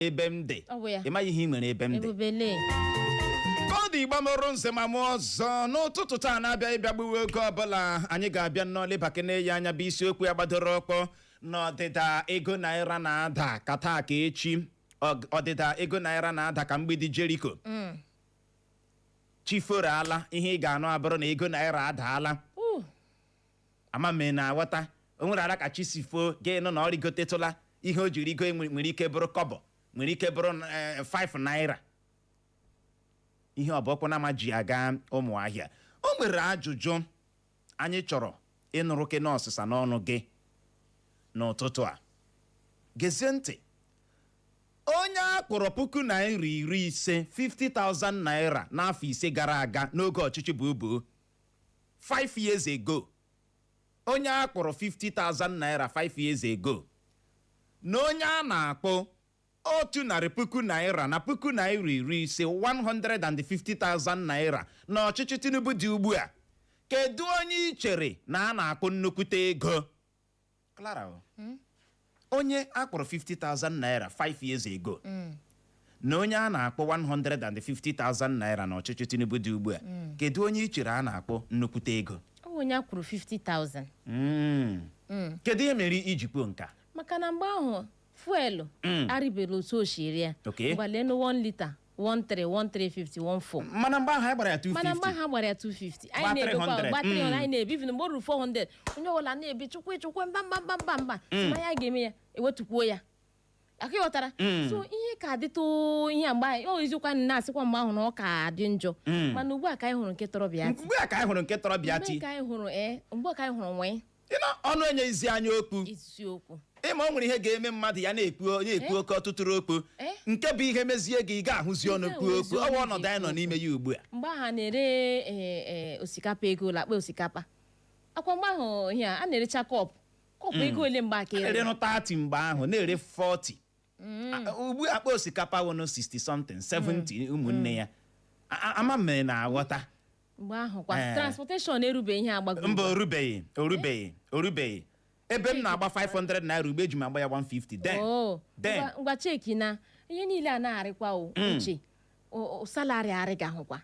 Ebe m dị. Ọ bụ ya. Ị maghị ihe ị nwere ebe m dị. Ebubele. Ka ọ dị, Igbo mụrụ nze ma mụọ ọzọ, n'ụtụtụ taa na-abịa ịbịa gbuwe oge ọbụla anyị ga-abịa nnọọ lebakene ya anya bụ isiokwu ya gbadoro ọkpọ n'ọdịda ego naira na-ada ka taa ka echi. Ọdịda ego naira na-ada ka mgbidi Jeriko. Chiforo ihe ị ga-anụ abụrụ na ego naira adaala. Ama m na aghọta. O nwere ara ka chi si foo, gị nụ na ọ rigotetụla. Ihe o ji rigo nwere ike bụrụ kọbọ, nwere ike bụrụ 5 naira. Ihe ọbọkwụ na ama ji aga Ụmụahịa. O nwere ajụjụ anyị chọrọ ịnụrụ ke n'ọsịsa n'ọnụ gị n'ụtụtụ a. Gezie ntị. Onye a kpọrọ ₦50,000, 50,000 naira, n'afọ 5 gara aga n'oge ọchịchị Bubu, 5 years ago, onye a kpọrọ 50,000 naira 5 years ago na onye a na-akpọ ₦100,000 na ₦50,000, 150,000 naira, na ọchịchị Tinubu dị ugbu a, kedu onye ị chere na a na-akpụ nnukwute ego? Clara o. Onye a kpọrọ 50,000 naira 5 years ago na onye a na-akpọ 150,000 naira na ọchịchị Tinubu dị ugbu a, kedu onye ị chere a na-akpọ nnukwute ego? Ọ bụ onye a kwuru 50,000. Kedu ihe mere iji kwuo nka? Maka na mgbe ahụ fuel arịbere otu o si ya. Ngwa, leenụ, 1 litre 13, 1350, 14. Mana mgbe ahụ anyị gbara ya 250. Mana mgbe ahụ gbara ya 250, Gba anyị na-ebekwa. 300. Gba 300. Anyị na-ebi. Even mgbe o ruru 400, onye ọbụla na-ebi chukwu chukwu, mba mba mba mba mba. Ma ya ga-eme ya ewetukwuo ya aka, ịghọtara? So ihe ka dịtụ ihe a mgbe anyị, o eziokwu, anyị na-asịkwa mgbe ahụ na ọ ka dị njọ, mana ugbu a ka anyị hụrụ nke tọrọ bịa ti. Mgbe a ka anyị hụrụ nke tọrọ bịa Mgbe ti. ka anyị hụrụ, ee, mgbe ka anyị hụrụ nwee. Ịnọ ọnụ enyeghịzi anyị okwu. Isiokwu. Ịma, o nwere ihe ga-eme mmadụ ya na-ekwu oke ọtụtụrụ okwu. Nke bụ ihe mezie gị, ị ga-ahụzi ọnụ Ị kwuo okwu. ga-ahụzi Ọwa ọnụ ọnọdụ anyị nọ ji n'ime ya ugbu a. Mgbe ahụ a na-ere osikapa ego ole, akpa osikapa akwa mgbe ahụ ihe a na-erecha cup ego ole mgbe aka a ere? Na-ere 30 mgbe ahụ, na-ere 40. Ugbu a, akpa osikapa wụnụ 60 something, 70, ụmụnne ya. Ama m na-aghọta. Mgbe ahụ kwa, transportation erube ihe agbago. Mba, orubeghị, orubeghị, orubeghị. Ebe m na-agba 500 naira, ugbo eji m agba ya 150 then. Oh, Then. ngwa, check na ihe niile a na-arịkwa o uche salary arịga ahụkwa.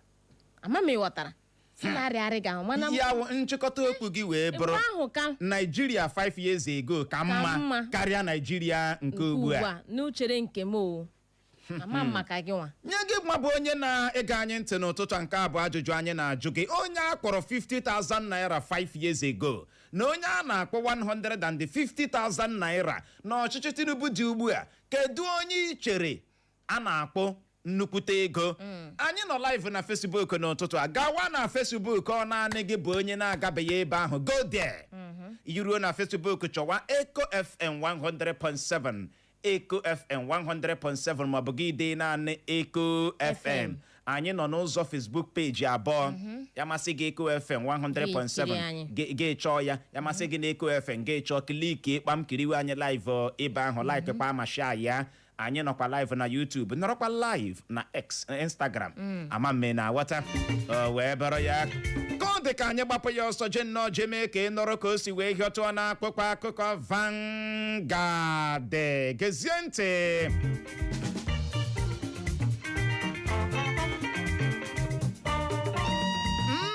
Ama m ịghọtara, salary arịga ahụ, mana Ya wụ nchịkọta okwu gị wee mgbe bụrụ ahụ ka Naijiria 5 years ago ka mma mma karịa Naijiria nke ugbu a. N'uchere nke m o, ama m maka gị nwa. Nye gị nwa bụ onye na-ege anyị ntị n'ụtụtụ a, nke a bụ ajụjụ anyị na-ajụ gị: onye a kpọrọ 50,000 naira 5 years ago na onye a na-akpọ 150,000 naira na ọchịchị Tinubu dị ugbu a, kedu onye ị chere a na-akpọ nnukwute ego? Anyị nọ live na Facebook n'ụtụtụ a. Gawa na Facebook. Ọ naanị gị bụ onye na-agabeghị ebe ahụ. Go there. Iruo na Facebook, chọwa Eco FM 100.7, Eco FM 100.7, maọbụ gị dee naanị Eco FM. Anyị nọ n'ụzọ Facebook page abụọ. Ya masị gị Eco FM 100.7, Gị kiri anyị. gị chọọ ya. Ya masị gị na Eco FM, gị chọọ, click kpam, kiriwe anyị live ebe ahụ, like kwa ma share ya. Anyị nọkwa live na YouTube, nọrọkwa live na X, Instagram. Ama mme na aghọta. O wee bụrụ ya ka ọ dị. Ka anyị gbapụ ya ọsọ, jee nnọọ jee mee ka ị nọrọ ka o si wee hịọtụọ n'akpụkpọ akụkọ Vanguard. Gezie ntị.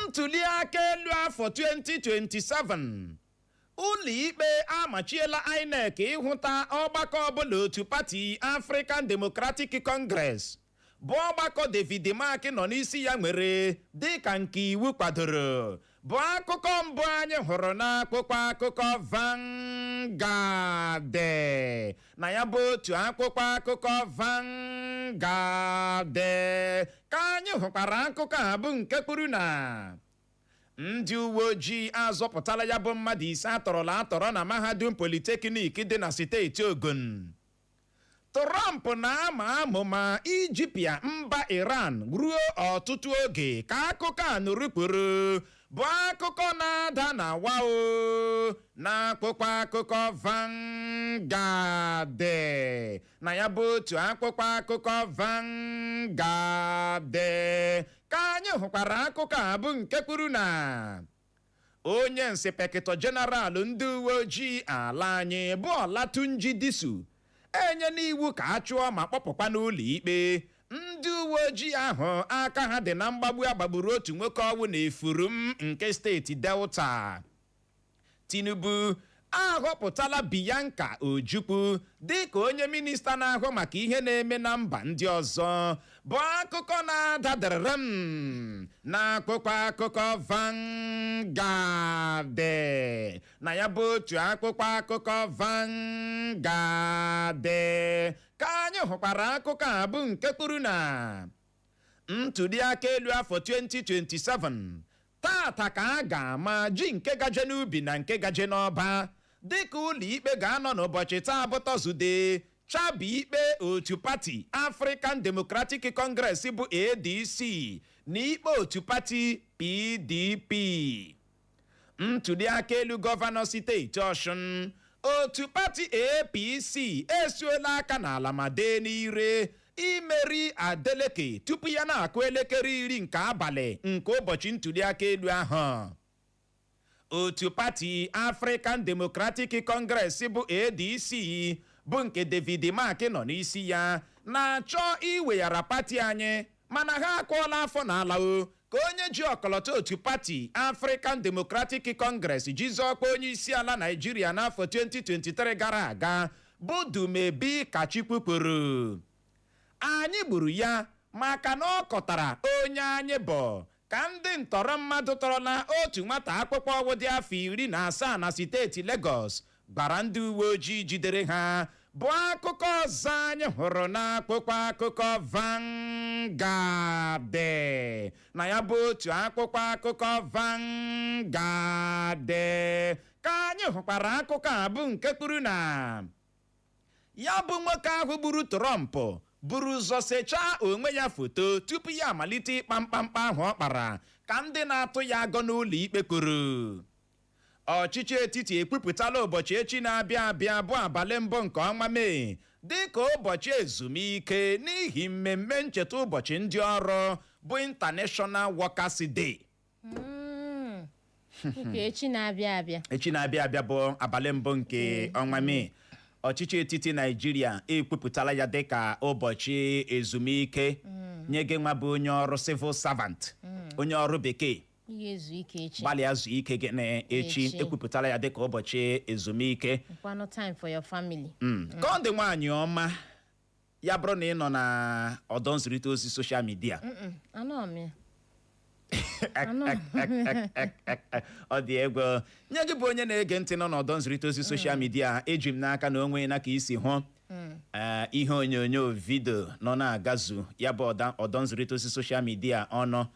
Ntuli aka elu afọ 2027, ụlọikpe amachiela INEC ịhụta ọgbakọ ọbụla otu pati African Democratic Congress, bụ ọgbakọ David Mark nọ n'isi ya, nwere dịka nke iwu kwadoro, bụ akụkọ mbụ anyị hụrụ n'akwụkwọ akụkọ Vanguard. Na ya bụ otu akwụkwọ akụkọ Vanguard ka anyị hụkwara akụkọ a bụ nke kwuru na ndị uwe ojii azọpụtala ya bụ mmadụ 5 atọrọla atọrọ na mahadum Polytechnic dị na steeti Ogun. Trump na-ama amụma ijipịa mba Iran ruo ọtụtụ oge, ka akụkọ a nụrụ kwuru, bụ akụkọ na-ada na wao n'akwụkwọ akụkọ Vanguard. Na ya bụ otu akwụkwọ akụkọ Vanguard ka anyị hụkwara akụkọ a bụ nke kwuru na onye inspector general ndị uwe ojii ala anyị bụ Olatunji Disu. Enye n'iwu ka a chụọ ma kpọpụkwa n'ụlọ ikpe ndị uwe ojii ahụ aka ha dị na mgbagbu agbagburu otu nwoke ọnwụ na Efurum nke steeti Delta. Tinubu ahọpụtala Bianca Ojukwu dịka onye minista na-ahụ maka ihe na-eme na mba ndị ọzọ, bụ akụkọ na-adadarem n'akwụkwọ akụkọ Vanguard. Na ya bụ otu akwụkwọ akụkọ Vanguard ka anyị hụkwara akụkọ a, bụ nke kwuru na ntuli aka elu afọ 2027 tata ka a ga-ama ji nke gaje n'ubi na nke gaje n'ọba, dịka ụlọ ikpe ga-anọ n'ụbọchị taa bụ Tọzdee chabi ikpe otu pati African Democratic Congress bụ ADC na ikpe otu pati PDP. Ntuli aka elu gọvanọ steeti Ọshụn, otu pati APC esuola aka n'ala ma dee n'ire imeri Adeleke tupu ya na-akụ elekere 10 nke abalị nke ụbọchị ntuli aka elu ahụ. Otu pati African Democratic Congress bụ ADC, bụ nke David Mark nọ n'isi ya, na-achọ iweghara pati anyị, mana ha akụọla afọ n'ala o, ka onye ji ọkọlọtọ otu pati African Democratic Congress jizọkwa onye isi ala Naijiria n'afọ 2023 gara aga bụ Dumebi Kachikwu kwuru. Anyị gburu ya maka na ọ kọtara onye anyị bụ, ka ndị ntọrọ mmadụ tọrọla otu nwata akwụkwọ ọwụ dị afọ 17 na steeti Lagos gbara ndị uwe ojii jidere ha, bụ akụkọ ọzọ anyị hụrụ n'akwụkwọ akụkọ Vanguard. Na ya bụ otu akwụkwọ akụkọ Vanguard ka anyị hụkwara akụkọ a, bụ nke kwuru na ya bụ nwoke ahụ gburu Trump buru ụzọ sechaa onwe ya foto tupu ya amalite ịkpa mkpamkpa ahụ ọ kpara, ka ndị na-atụ ya agọ n'ụlọ ikpe kwuru. Ọchịchị etiti ekwupụtala ụbọchị echi na-abịa abịa, bụ abalị mbụ nke ọnwa Mee, dịka ụbọchị ezumike n'ihi mmemme ncheta ụbọchị ndị ọrụ bụ International Workers Day. Nke echi na-abịa abịa. Echi na-abịa abịa bụ abalị mbụ nke ọnwa Mee. Ọchịchị etiti Naijiria ekwupụtala ya dịka ụbọchị ezumike nye gị nwa bụ onye ọrụ civil servant, onye ọrụ bekee. Ị ga-ezu ike echi. Gbalịa zuo ike gị na echi. Echi. Ekwupụtala ya dịka ụbọchị ezumike. Nkwanụ time for your family. Ka ọ dị, nwaanyị ọma, ya bụrụ na ị nọ na ọdọ nzirịta ozi social media. Anọ m ya. Ọ dị egwu. Nye gị bụ onye na-ege ntị nọ n'ọdọ nzirịta ozi social media, eji m n'aka na onwe na ka isi hụ ihe onyonyo video nọ na-agazu ya bụ ọdọ nzirịta ozi social media ọnụ,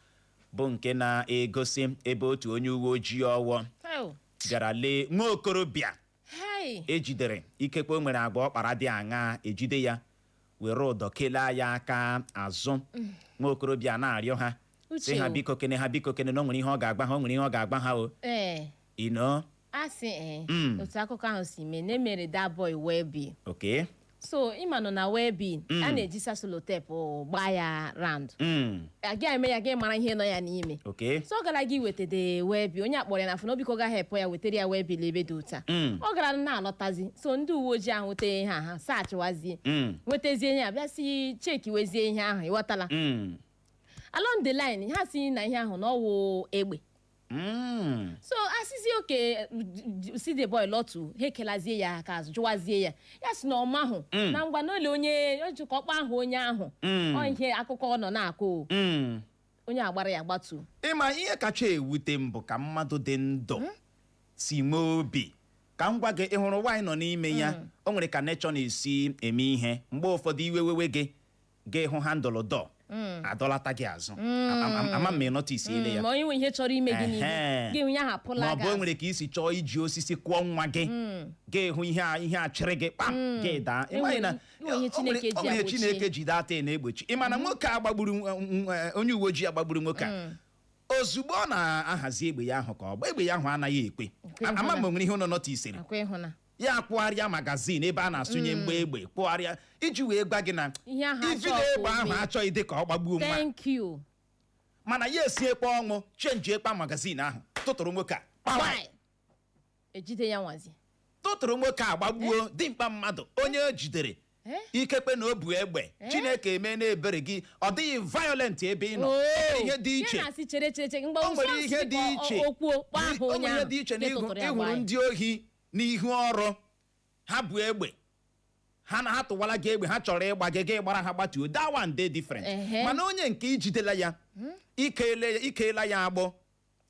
bụ nke na-egosi ebe otu onye uwe ojii ọwọ Oh. bịara lee nwa okorobịa Hey. ejidere. Ikekwe o nwere agwa ọkpara dị aṅaa, ejide ya were ụdọ kelee ya aka azụ. Nwa okorobịa na-arịọ ha, sị Uche ha o. biko kene ha, biko kene, na o nwere ihe ọ ga-agba ha, o nwere ihe ọ ga-agba ha o. Ino. A sị otu akụkọ ahụ si mee na emere that boy waybill. So ịma nọ na waybill a na-eji sellotape gbaa ya round. Agaghị eme ya gị mara ihe nọ ya n'ime. So ọ gara gị weta the waybill, onye akpọrọ ya na phone, biko ga help ya wetara ya waybill ebe dị ụta. Ọ gara na-alọtazi, so ndị uwe ojii ahụ weta ihe a, ha sachịwazie, wetazie ihe a, bịa si chekiwezie ihe ahụ, ịghọtala? Along the line, ha si na ihe ahụ na ọwụ egbe. So asịzi oke si the boy lọtụ, ha ekelazie ya aka azụ, jụwazie ya, ya si na ọma ahụ na ngwa n'ole onye ka ọkpọ ahụ onye ahụ. Ọ ihe akụkọ ọ nọ na-akụ o. Onye agbara ya gbatu. Ịma ihe kacha ewute m bụ ka mmadụ dị ndụ si nwee obi. Ka m gwa gị, ị hụrụ nwaanyị nọ n'ime ya, o nwere ka nature na-esi eme ihe. Mgbe ụfọdụ iwe wewe gị, gị hụ handle door adọlata gị azụ. Ama m notice ile ya. Ma onye nwe ihe chọrọ ime gị n'ihu gị hụ ya hapụla Ma ọ gị bụ o azụ. nwere ka isi chọọ iji osisi kụọ nwa gị, gị hụ ihe a, ihe a chịrị gị kpam, gị daa. Ị maghị na Enwere ihe o nwere Chineke ji o nwere agbochi. Chineke ji data na-egbochi. Ị ma na nwoke a gbagburu onye uwe ojii agbagburu nwoke a, ozugbo ọ na-ahazi egbe ya ahụ ka ọ gba egbe ya ahụ, anaghị ekwe. Ekwe. Ama m o nwere ihe ụnọ notisiri. Akwa ịhụna. Ya kwụgharịa magazine ebe a na-asụnye mgbe egbe, kwụgharịa iji wee gwa gị na Ihe ahụ ivi achọ na ka egbe o ahụ mee. achọghị dị ka ọ gbagbuo nwa. Thank you. Mana ya esiekwa ọnwụ chenjiekpa magazine ahụ, tụtụrụ nwoke a kpawa. Why? Ejide ya nwazi. Tụtụrụ nwoke a gbagbuo dimkpa mmadụ. Onye e jidere Eh? Ikekwe na o bu egbe. Eh? Chineke eme na ebere gị, ọ dịghị violent ebe ị nọ. O nwere ihe dị iche. Ya na-asị chere, chere, chere mgbe O nwere ihe dị iche. Okwuo kpọọ aha O onye nwere ihe ahụ dị iche na nke ịhụ tụtụrụ ya ịhụrụ gbaa ya. ndị ohi n'ihu ọrụ ha bụ egbe ha na ha tụwara gị egbe, ha chọrọ ịgba gị, gị gbara ha gbatuo. That one dey different. Mana onye nke ijidela ya, ikele ya, ikeela ya agbụ,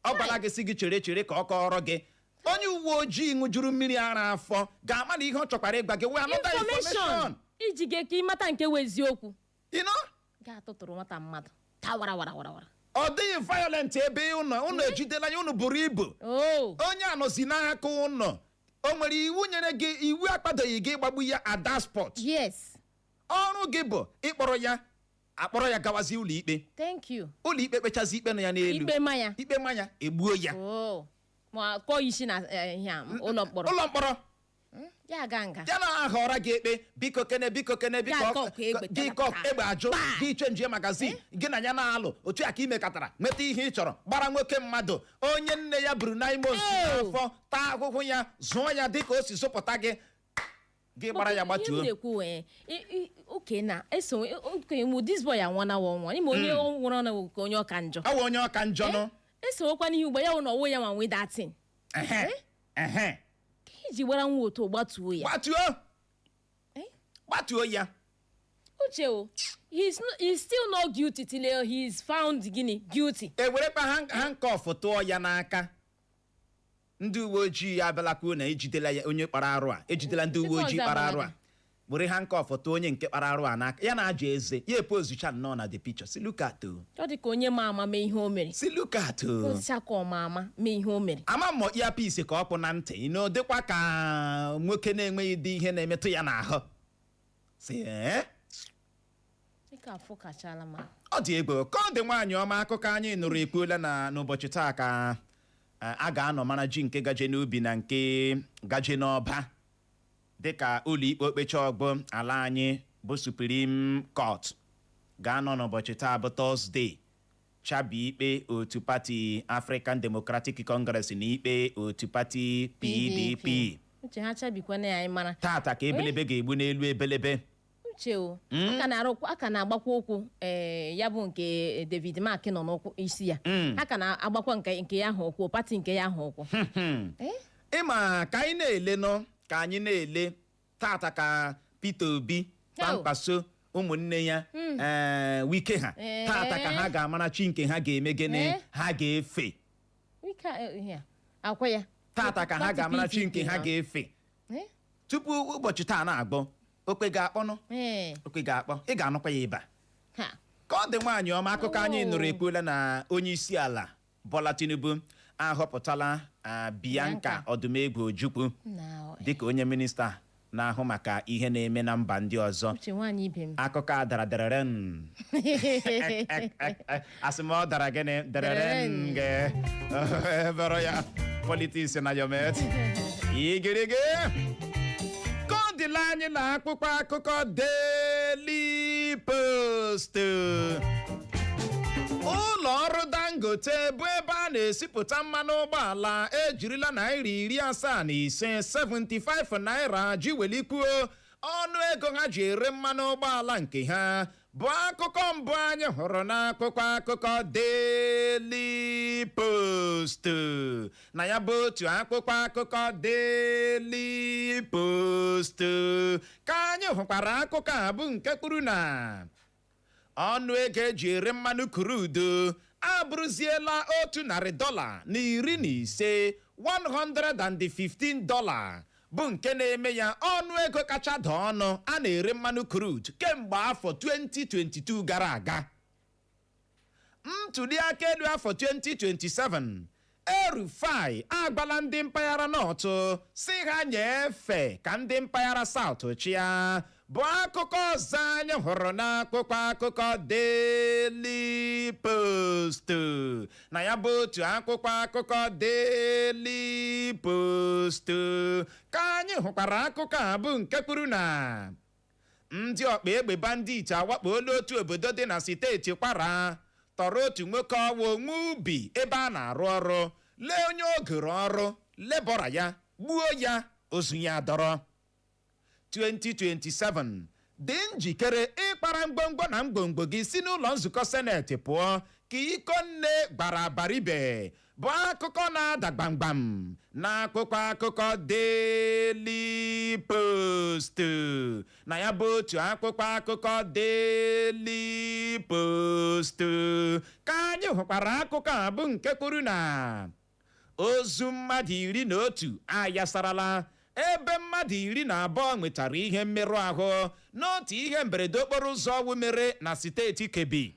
ọ gwara gị sị gị chere, chere ka ọ kọrọ gị, onye uwe ojii ṅụjuru mmiri ara afọ ga-ama na ihe ọ chọkwara ịgwa gị wee another information information. Iji gị ka ịmata nke wụ eziokwu. You know? Ga-atụtụrụ nwata mmadụ taa wara wara wara wara. Ọ dịghị violent ebe ụnọ ụnụ ejidela ya, ụnụ buru ibu. Oh. Onye anọzi n'aka ụnọ, o nwere iwu nyere gị, iwu akwadoghị gị ịgbagbu ya at that spot. Ọrụ gị bụ ịkpọrọ ya, akpọrọ ya gawazi ụlọ ikpe. Thank you. Ụlọ ikpe kpechazi ikpe nọ ya n'elu. Ikpe ma ya. Ikpe ma ya, egbuo ya. Oh, ma kọọ isi na ihe a, ụlọ mkpọrọ. Ụlọ mkpọrọ. Ya aga nga. Ya na ahọrọ gị ekpe, biko kene, biko kene, biko. Gị akọ egbe. Gị kọ egbe ajụ. Gbaa! Gị change magazine, gị na ya na-alụ otu a ka ime katara nweta ihe ị chọrọ, gbara nwoke mmadụ onye nne ya buru 9 months Ew. n'afọ, taa ahụhụ ya, zụọ ya dịka o si zụpụta gị, gị gbara ya Ihe m gbatuo. na-ekwu wee oke na eso oke mụ, this boy anwụọna wa ọnwa ime onye nwụrụ ọnụ ka onye ọka njọ. Ọ wụ onye ọka njọ nụ. Esowokwa n'ihe ugbo ya wụ na ọwụ ya nwa nwee datin. Ehe ehe. Ka iji gbara nwa otu gbatuo ya. Gbatuo. Eh? Gbatuo ya. Uche o, he's still not guilty till he is found gịnị, guilty. Ewerekwa handcuff tụọ ya n'aka. Ndị uwe ojii abịala kwuo na ejidela ya, onye kpara arụ a, ejidela ndị uwe ojii Ndị ọzọ kpara arụ a. agbalaga. Were handcuff tụọ onye nke kpara arụ a n'aka, ya na-aja eze ya epozucha nnọọ na the picture, si look at o. Ọ dị ka onye ma ama mee ihe o mere. Si look at o. Ozicha ka ọ ma ama mee ihe o mere. Ama mmọ earpiece ka ọ kpụ na ntị na dịkwa ka nwoke na-enweghị dị ihe na-emetụ ya n'ahụ si ee. Dịka afọ kachala ma. Ọ dị egwu ka ọ dị. Nwaanyị ọma, akụkọ anyị nụrụ ekwuola na n'ụbọchị taa ka a ga-anọ mara ji nke gaje n'ubi na nke gaje n'ọba, dịka ụlọikpe okpecha ọgbọ ala anyị bụ Supreme Court ga-anọ n'ụbọchị taa bụ Thursday chabi ikpe otu pati African Democratic Congress na ikpe otu pati PDP. Uche, ha chabikwana ya, anyị mara. Tata ka ebelebe ga-egbu n'elu ebelebe. Uche o, aka na-arụkwa, aka na-agbakwa ụkwụ ee, ya bụ nke David Mark nọ n'ụkwụ isi ya. Aka na-agbakwa nke ya ahụ ụkwụ, pati nke ya ahụ ụkwụ. Eh? Ịma ka anyị na-ele nọ, ka anyị na-ele tata ka Peter Obi, Kwankwaso, ụmụnne ya, ee, Wike ha. Tata ka ha ga-amara chi nke ha ga-eme gịnị, ha ga-efe. Wike a, ihe a, akwa ya. Tata ka ha Pati ga-amara chi PDP nke ha nọ. ga-efe. Eh? Tupu ụbọchị taa na-agbọ, okwe ga-akpọnụ. Okwe ga-akpọ, ị ga-anụkwa ya ịba. Ha. Ka ọ dị, nwaanyị ọma, akụkọ anyị Oh. nụrụ ekwuola na onye isi ala Bola Tinubu ahọpụtala Bianca Bianca. Ọdụmegwu Ojukwu Na dịka onye minista na-ahụ maka ihe na-eme na mba ndị ọzọ. Uche, nwaanyị ibe m. Akụkọ a dara dereren, asị m ọ dara gịnị, dereren gị bọrọ ya politics na yomet igirigi. Ka ọ dịla anyị na akpụkpọ akụkọ Daily Post, ụlọ ọrụ Dangote bụ ebe a na-esipụta mmanụ ụgbọala ejirila naira 75, 75 naira, ji welikwuo ọnụ ego ha ji ere mmanụ ụgbọala nke ha, bụ akụkọ mbụ anyị hụrụ n'akwụkwọ akụkọ Daily Post. Na ya bụ otu akwụkwọ akụkọ Daily Post ka anyị hụkwara akụkọ a bụ nke kwuru na ọnụ ego eji ere mmanụ crude abụrụziela $115, $115, bụ nke na-eme ya ọnụ ego kacha daa ọnụ a na-ere mmanụ crude kemgbe afọ 2022 gara aga. Ntuli aka elu afọ 2027, El-Rufai agbala ndị mpaghara North si ha nyefee ka ndị mpaghara South chịa, bụ akụkọ ọzọ anyị hụrụ n'akwụkwọ akụkọ Daily Post. Na ya bụ otu akwụkwọ akụkọ Daily Post ka anyị hụkwara akụkọ a bụ nke kwuru na ndị ọkpa egbe bandit awakpola otu obodo dị na steeti Kwara, tọrọ otu nwoke ọwa onwe ubi ebe a na-arụ ọrụ, lee onye o goro ọrụ labourer ya, gbuo ya, ozu ya dọrọ. 2027 Dị njikere ịkpara mgbomgbo na mgbomgbo gị si n'ụlọ nzukọ Seneti pụọ, ka Ikonne gbara Abaribe, bụ akụkọ na-ada gbamgbam n'akwụkwọ akụkọ Daily Post. Na ya bụ otu akwụkwọ akụkọ Daily Post ka anyị hụkwara akụkọ a, bụ nke kwuru na ozu mmadụ 11 ayasarala, ebe mmadụ 12 nwetara ihe mmerụ ahụ n'otu ihe mberede okporo ụzọ ọwụ mere na steeti Kebbi.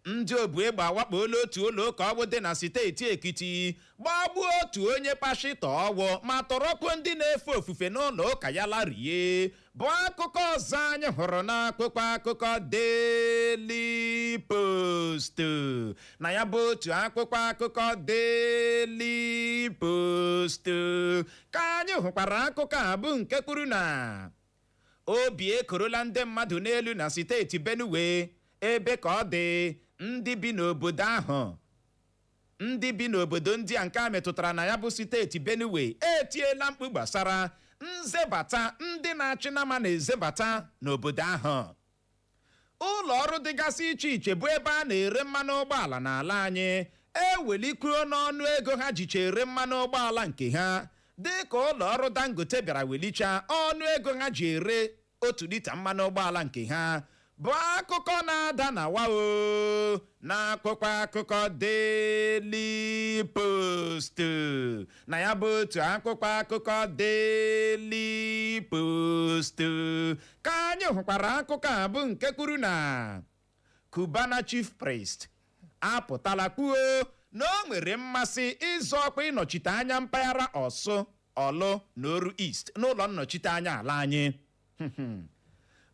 Ndị obu egbe awakpola otu ụlọ ụka ọwụ dị na steeti Ekiti, gbagbuo otu onye pashịtọ ọwụ ma tọrọkwuo ndị na-efe ofufe n'ụlọ ụka ya larie, bụ akụkọ ọzọ anyị hụrụ n'akwụkwọ akụkọ Daily Post. Na ya bụ otu akwụkwọ akụkọ Daily Post ka anyị hụkwara akụkọ a, bụ nke kwuru na obi ekorola ndị mmadụ n'elu na steeti Benue, ebe ka ọ dị ndị bi n'obodo ahụ. Ndị bi n'obodo ndị a nke a metụtara na ya bụ steeti Benue etiela mkpu gbasara nzebata ndị na-achị nama na-ezebata n'obodo ahụ. Ụlọ ọrụ dịgasị iche iche bụ ebe a na-ere mmanụ ụgbọala n'ala anyị ewelikwuo n'ọnụ ego ha jicha ere mmanụ ụgbọala nke ha, dị ka ụlọ ọrụ Dangote bịara welichaa ọnụ ego ha ji ere 1 lita mmanụ ụgbọala nke ha, bụ akụkọ na-ada na wao n'akwụkwọ akụkọ Daily Post. Na ya bụ otu akwụkwọ akụkọ Daily Post ka anyị hụkwara akụkọ a, bụ nke kwuru na Cubana Chief Priest apụtala kwuo na o nwere mmasị ịzọ ọkwa ịnọchite anya mpaghara Ọsụ, Ọlụ na Oru East n'ụlọ nnọchite anya ala anyị.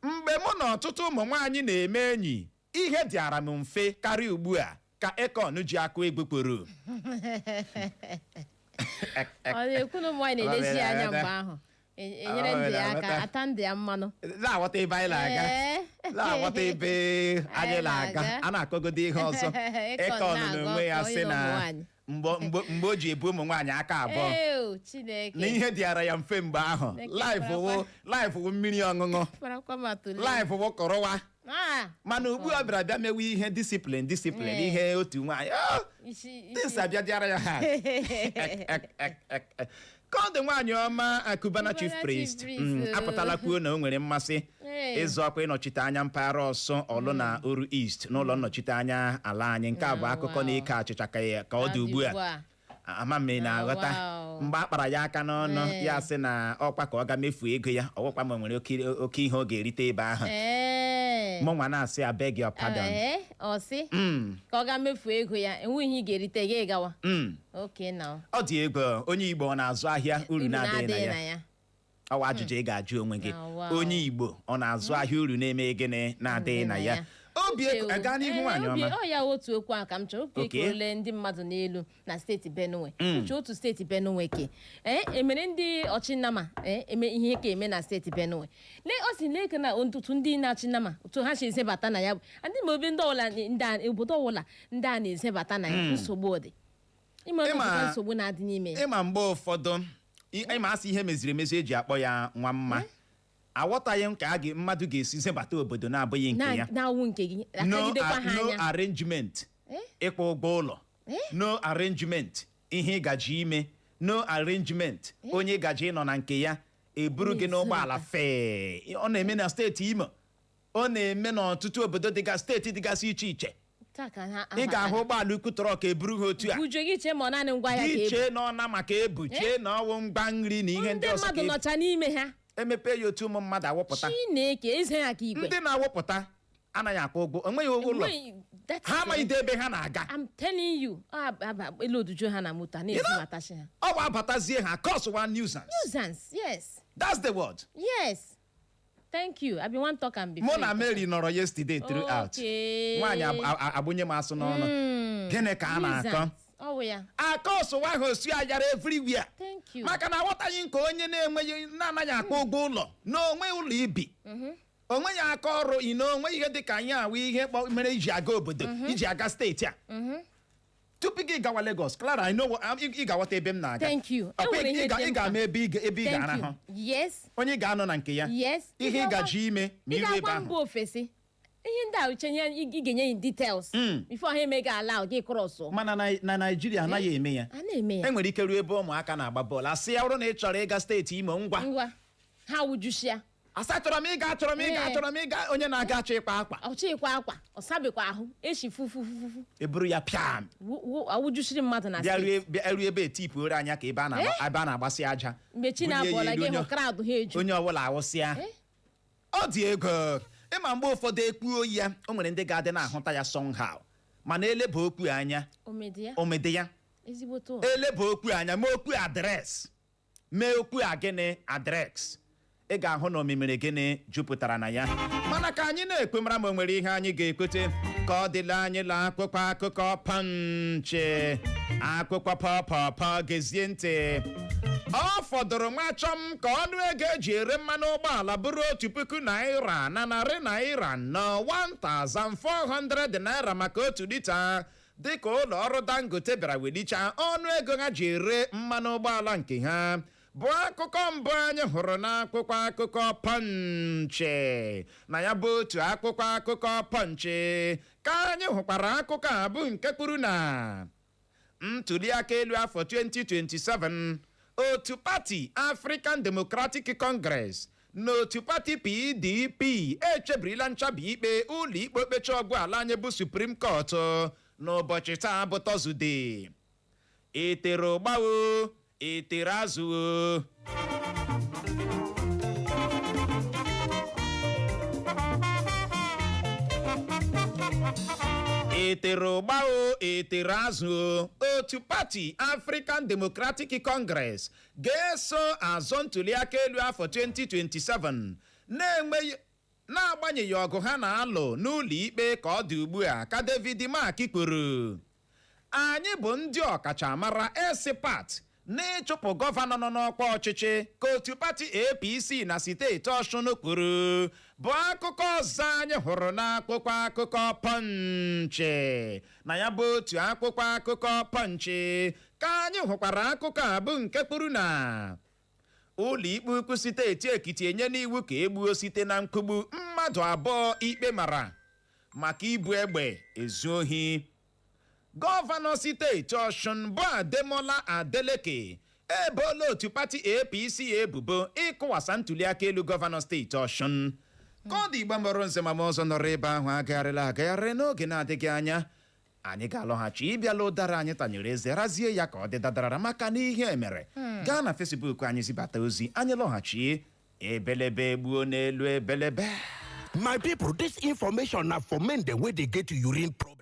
"Mgbe mụ na ọtụtụ ụmụ nwaanyị na-eme enyi, ihe dịara m mfe karịa ugbu a," ka Akon ji akụ egwu kwuru. Ọ na-ekwu na ụmụ nwaanyị na-elezi ya anya mgbe ahụ, enyere ndị ya aka, ata ndị ya mmanụ. Na-aghọta ebe anyị na-aga? Ee. Na-aghọta ebe anyị na-aga? Na-aga. A na-akọgodo ihe ọzọ. Akon Akon na-agọ n'onwe ya ọkọ sị ịlụ na ụmụ nwaanyị. mgbe o ji ebu ụmụ nwaanyị aka abụọ Ew, Chineke. na ihe dịara ya mfe mgbe ahụ. Chineke. Life wụ life wụ mmiri ọṅụṅụ. Farakwa ma tụlee. Life wụ kọrọwa. Ah, Mana ugbu a bịara bịa mewe ihe discipline, discipline. Ihe otu nwaanyị, ah, isi isi. Things abịa dịara ya ha ka ọ dị. Nwaanyị ọma, Cubana Chief Cubana Priest Chief Priest, apụtala kwuo na o nwere mmasị ịzọ ọkwa ịnọchite anya mpaghara Ọsụ, Ọlụ na Oru East n'ụlọ nnọchite anya ala anyị. Nke a bụ akụkọ na-eke achịcha ka ọ dị ugbu a. Ama m ị na-aghọta? Mgbe a kpara ya aka n'ọnụ, ya sị na ọkwa ka ọ ga mefuo ego ya, ọwụkwa ma o nwere oke ihe ọ ga-erite ebe ahụ. Mụ nwa na-asị, I beg your pardon. Ee, ọ sị ka ọ ga mefuo ego ya, enweghị ihe ị ga-erite gị gawa. Okay now. Ọ dị ego. Onye Igbo ọ na-azụ ahịa uru na-adịghị na ya? Ya. Ọwa ajụjụ ị ga-ajụ onwe gị. Ah, wow. Onye Igbo ọ na-azụ ahịa uru na-eme gịnị na-adịghị na ya? Obi Uche o. gaa n'ihu, nwaanyị ọma. Ọ ya otu okwu ahụ ka m chọrọ obi ekorole ndị mmadụ n'elu na steeti Benue. Uche, otu steeti Benue ke ee emere ndị ọchịnnama ee eme ihe ka eme na steeti Benue. Lee, ọ si lee ka na otu ndị na-achị nama, otu ha si ezebata na ya bụ ndị ma obe ndị ọbụla, ndị obodo ọbụla ndị a na-ezebata na ya, nsogbu dị ime ọtụtụ nsogbu na-adị n'ime ya. Ịma mgbe ụfọdụ ịma asị ihe meziri emezi eji akpọ ya nwa mma. Aghọtaghị m ka mmadụ ga-esi zebata obodo na-abụghị nke ya. Na-awụ nke gị, No, akagidekwa ha no anya. arrangement ịkwụ ụgwọ ụlọ, no arrangement ihe ịgaji ime, no arrangement onye gaji ịnọ na nke ya eburu gị n'ụgbọala fee. Ọ na-eme na steeti Imo, ọ na-eme n'ọtụtụ obodo dịga steeti dịgasị iche iche. Taa ka ha Ị ga-ahụ ụgbọala ukwu truck eburu ha otu a. Uju gị chee ma ọ naanị ngwa ahịa ka Gị ebu. chee na ọ na maka ebu, chee na ọwụ mgba nri na ihe ndị Ndị ọzọ ka mmadụ ebu. nọcha n'ime ha. Emepe ya otu, ụmụ mmadụ awụpụta. Chineke, eze ha ka igwe. Ndị na-awụpụta anaghị akwụ ụgwọ, onweghị ụgwọ ụlọ. That is Ha amaghị it. ebe ha na-aga. I'm telling you, ọ aba elu odujo ha na moto a na-ezibatachi ha. Ọ bụ abatazie ha cause one nuisance. Nuisance, yes. That's the word. Yes, thank you. I been wan talk am before. Mụ na Mary nọrọ yesterday throughout. Nwaanyị agbụnye m asụ n'ọnụ. Gịnị ka a na-akọ? Nuisance. Ọ wụ ya. Akọsụwa ahụ osu ayara everywhere. Thank you. Maka na aghọtaghị nke onye na-enweghị, na-anaghị akwụ ụgwọ ụlọ na onwe ụlọ ibi, onweghị aka ọrụ ị na onwe ihe dị ka anyị awụ ihe mere iji aga obodo, iji aga steeti a. Tupu gị gawa Lagos, Clara, I know ị ga-aghọta ebe m na-aga. Thank you. Ọkwa E nwere ihe dị ị ga-ama mkpa. ebe ị Thank ga-arahụ, you. Yes. onye ị ga-anọ na nke ya, ihe ị gaji ime ma Ị iru ebe ga-akwa ahụ. mba ofesi, ihe ndị a uche nye, ị ga-enye ya details before ha eme gị ala gị cross. Mana na Naijiria anaghị eme ya. A na-eme ya. E nwere ike ruo ebe ụmụaka na-agba bọọlụ, asị ya bụrụ na ị chọrọ ịga steeti Imo, ngwa. Ngwa, ha wujusia. Asị achọrọ m ịga, achọrọ m ịga, achọrọ m ịga. Onye na-aga achọ ịkpa akwa. Ọchịkwa akwa, ọ sabekwa ahụ eshi fufufufufu. Eburu ya pịam. Awụjusiri mmadụ na bịa steeti. Bịa ruo ebe etipuoro anya ka ebe a na-agba, ebe a na-agbasị aja. Mgbe chi Bulie ya na-abụọla elu, gị hụ crowd ha eju. Onye ọbụla awụsịa. Ọ dị ego. Ịma mgbe ụfọdụ ekpuo ya, o nwere ndị ga-adị na-ahụta ya somehow, mana eleba okwu anya. Omedi ya. Omede ya. Ezigbote. Eleba okwu anya, mee okwu address, mee okwu a gịnị address, ị ga-ahụ na omimiri gịnị jupụtara na ya. Mana ka anyị na-ekwe mara ma o nwere ihe anyị ga-ekwete ka ọ dịla anyị la akwụkwọ akụkọ Punch, akwụkwọ pọpọpọ. Gezie ntị. Ọ fọdụrụ nwa chọm ka ọnụ ego eji ere mmanụ ụgbọala bụrụ ₦1,400 na ₦4, ₦1,400 maka 1 lita, dịka ụlọ ọrụ Dangote bịara welichaa ọnụ ego ha ji ere mmanụ ụgbọala nke ha, bụ akụkọ mbụ anyị hụrụ n'akwụkwọ akụkọ Punch. Na ya bụ otu akwụkwọ akụkọ Punch ka anyị hụkwara akụkọ a bụ nke kwuru na ntuli aka elu afọ 2027, otu pati African Democratic Congress na otu pati PDP echebirila nchabi ikpe ụlọ ikpe okpecha ọgwụ ala anyị bụ Supreme Court n'ụbọchị taa bụ Tọzdee. Etere ụgbawo, etere azụwo. Etere ụgbao, etere azụ o. Otu pati African Democratic Congress ga-eso azọ ntuliaka elu afọ 2027 na-enweghị, na-agbanyeghị ọgụ ha na-alụ n'ụlọ ikpe ka ọ dị ugbu a, ka David Mark kwuru. Anyị bụ ndị ọkachamara expert n'ịchụpụ gọvanọ nọ n'ọkwa ọchịchị, ka otu pati APC na steeti Ọshụn kwuru, bụ akụkọ ọzọ anyị hụrụ n'akwụkwọ akụkọ Punch. Na ya bụ otu akwụkwọ akụkọ Punch ka anyị hụkwara akụkọ a bụ nke kwuru na ụlọ ikpe ukwu steeti Ekiti enye n'iwu ka egbuo site na nkugbu mmadụ 2 ikpe mara maka ibu egbe ezu ohi. Gọvanọ steeti Ọshụn bụ Ademola Adeleke ebola otu pati APC ebubo ịkụwasa ntuliaka elu gọvanọ steeti Ọshụn. Ka ọ dị, Igbo mụrụ nze ma ọzọ nọrọ ebe ahụ agagharịla agagharị. N'oge na-adịghị anya anyị ga-alọghachi ịbịala ụdara anyị tanyere eze razie ya ka ọ dị dadarara, maka na ihe mere. Gaa na Facebook anyị zibata ozi, anyị lọghachie. Ebelebe gbuo n'elu ebelebe. My people, this information na for men dem wey dey get urine problem.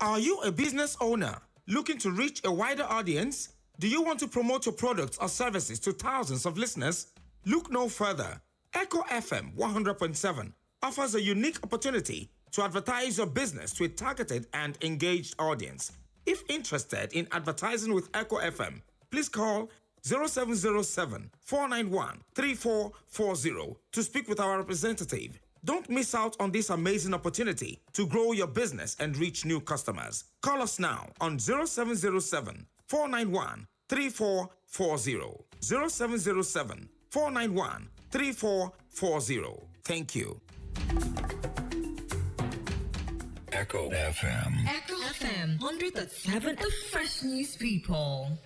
Are you a business owner looking to reach a wider audience? Do you want to promote your products or services to thousands of listeners? Look no further. Echo FM 100.7 offers a unique opportunity to advertise your business to a targeted and engaged audience. If interested in advertising with Echo FM, please call 0707 491 3440 to speak with our representative. Don't miss out on this amazing opportunity to grow your business and reach new customers. Call us now on 0707 491 3440. 0707 491 3440. Thank you. Echo FM. Echo FM 100.7, the fresh news people.